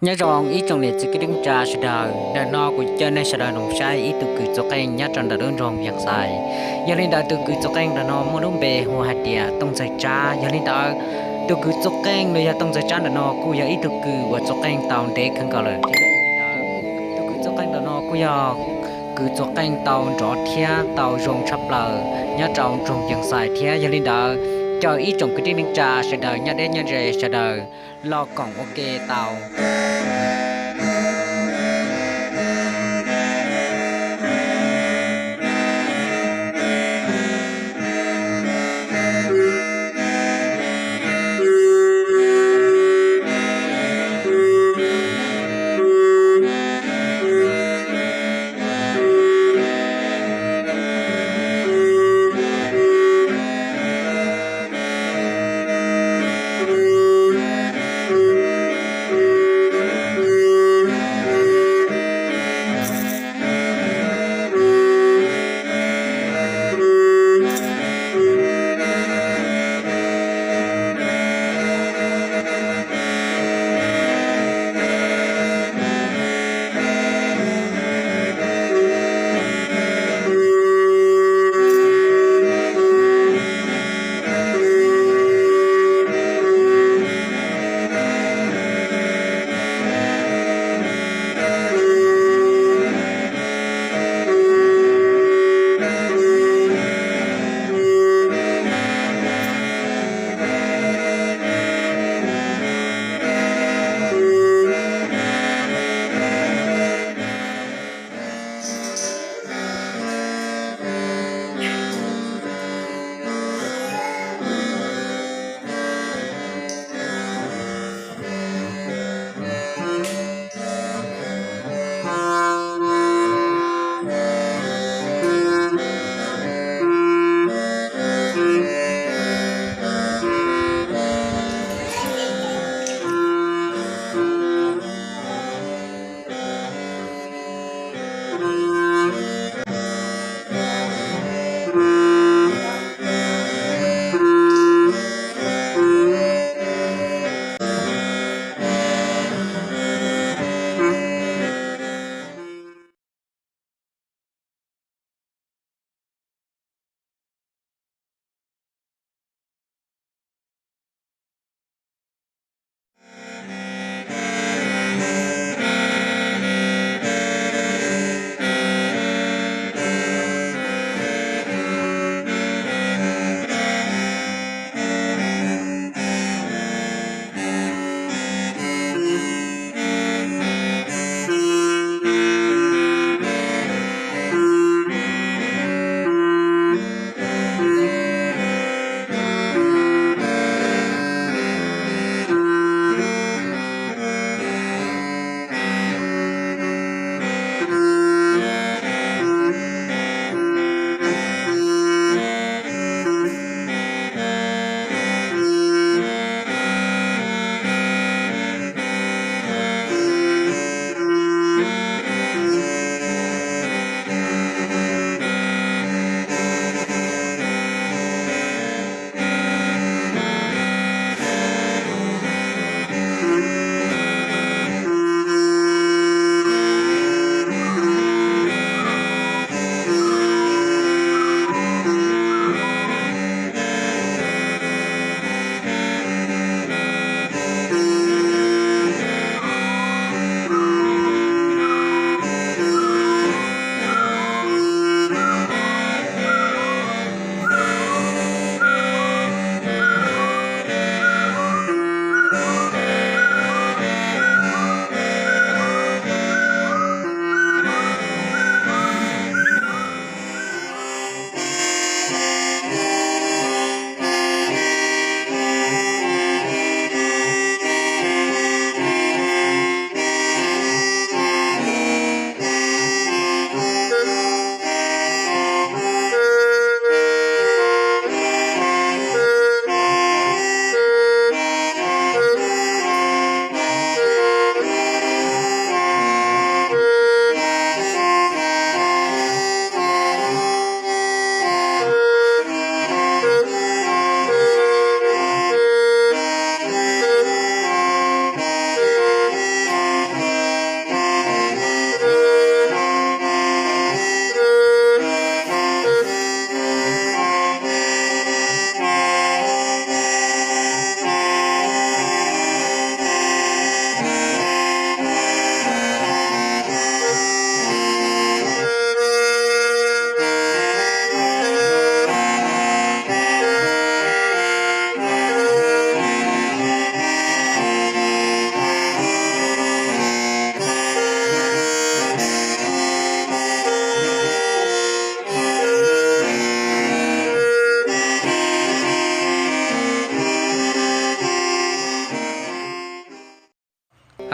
Nyob zoo ib tsoom niam txiv kwv tij neej tsa sawv daws, ntawm no kuv coj nej sawv daws los saib ib tug kws txuas qeej nyob rau ntawm lub nroog Vias Xais. Yog li ntawd tus kws txuas qeej ntawm no muaj lub npe hu hais tias Tooj Ntxawg Tsab. Yog li ntawd tus kws txuas qeej los yog Tooj Ntxawg Tsab ntawm no kuj yog ib tug kws uas txuas qeej tau ntev kawg nkaus lawm thiab. Tus kws txuas qeej ntawm no kuj yog kws txuas qeej tau nrov thiab tau zoo tshaj plaws nyob rau nroog Vias Xais thiab. Yog li ntawd, caw ib tsoom kwv tij neej tsa sawv daws nyob deb nyob ze sawv daws los koom ua ke tau.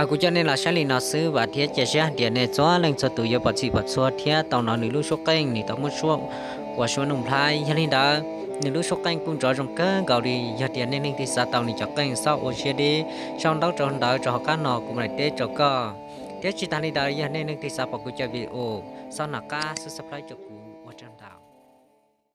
Kuv coj nej los saib li no xwb, vam thiab cia siab hais tias nej txhua leej txhua tus yuav pom txhij pom txhua thiab tau hnov nws lub suab qeej, nws tau muab suab ua suab Nuj Nplhaib. Yog li ntawd, nws lub suab qeej kuj nrov zoo kawg nkaus li. Yog tias nej leej twg xav tau nws cov qeej, txhob ua siab deb, sau ntaub rau ntawv rau hauv qab no, kuv mam li teb rau koj. Thiab tsis tas li ntawd, yog nej leej twg xav pom kuv cov video, txhob hnov qab subscribe rau kuv, ua tsaug ntau.